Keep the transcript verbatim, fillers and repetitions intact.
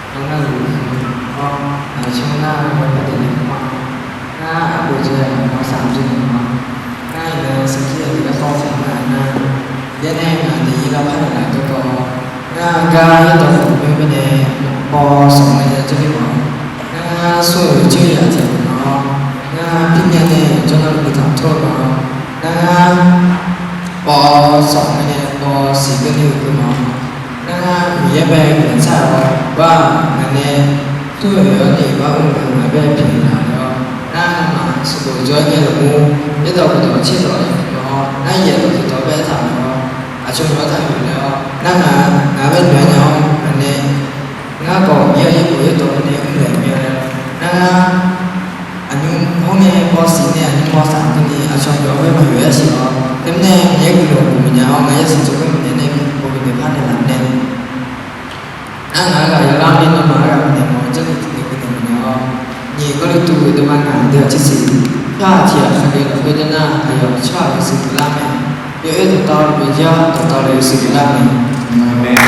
Ngar luf-eu, ngar aqcawq nar-eu, ngar aqgeu jeq-aq, ngar saq jeq-aq, ngar iqnan sanqjir aqdui garkawv saq nar-aq nar, yaer nae ngaq daefzir lavpar naeqlaf-eu garkawv, ngar gar yaerdawq khofmr mirnae paw sanq ngae ya jawrle ma. Ngar smr-euq jir-aq tiqpawf-awr, ngar pirnya nae jawrnar-eu guiqlanq tawr-eu ma. Ngar paw sanq ngae paw siq keuvle-eu ma. Ngar Miqyaer bae guiqlanq shar-awr, bar-aq ngaq nae smr-euq aqyawf-anr ni bar mr-eu ngaq bae pyeuflar-awr, ngar nga'maf sanqbof jawr-aer ngae lafmur, yaerdawq khofdawq tser dawq-anr yaf-awr, ngar yaeq dawq tiqdawq bae taq mawf-awr, aqcawq yawf-anr taq yawf naeq-awr, ngar ngaq, ngaq bae noeq-aer nya-awr ngaq nae, ngar khawf Miqyaer-euq yaerbof yaerdawq-anr nae mrlaeq mya-a. Ngar aqnymr hawr ngae paw siq nae aqnymr paw saq keuvni aqcawq yawf-anr bae maqyawf-aer siq-awr, teumirnae Miqyaer guiqlanq-anr ghofmawf nya-awr, ngaq yasiq tsawrganr Miqyaer nae bofni deqpar naeqlaf nae, ngar ngaq-anr ghaq yawlar ni nawmaf-anr ghaq bifnaeq mawf-eu jarlif tiqdeuq bifnaeq mawf nya-awr, nyiq Gawrliqtu deuq ma ngaq deuq-aq tser siq, par tiq ghaq kaqghae lafkhoer deuq nar, aqyawf tsawrhaq-euq siqduq lar mae. Yawr-aer dawqtawvluf byaer-awr dawqtawvluf-eu siqduq lar mae. Aqmeq.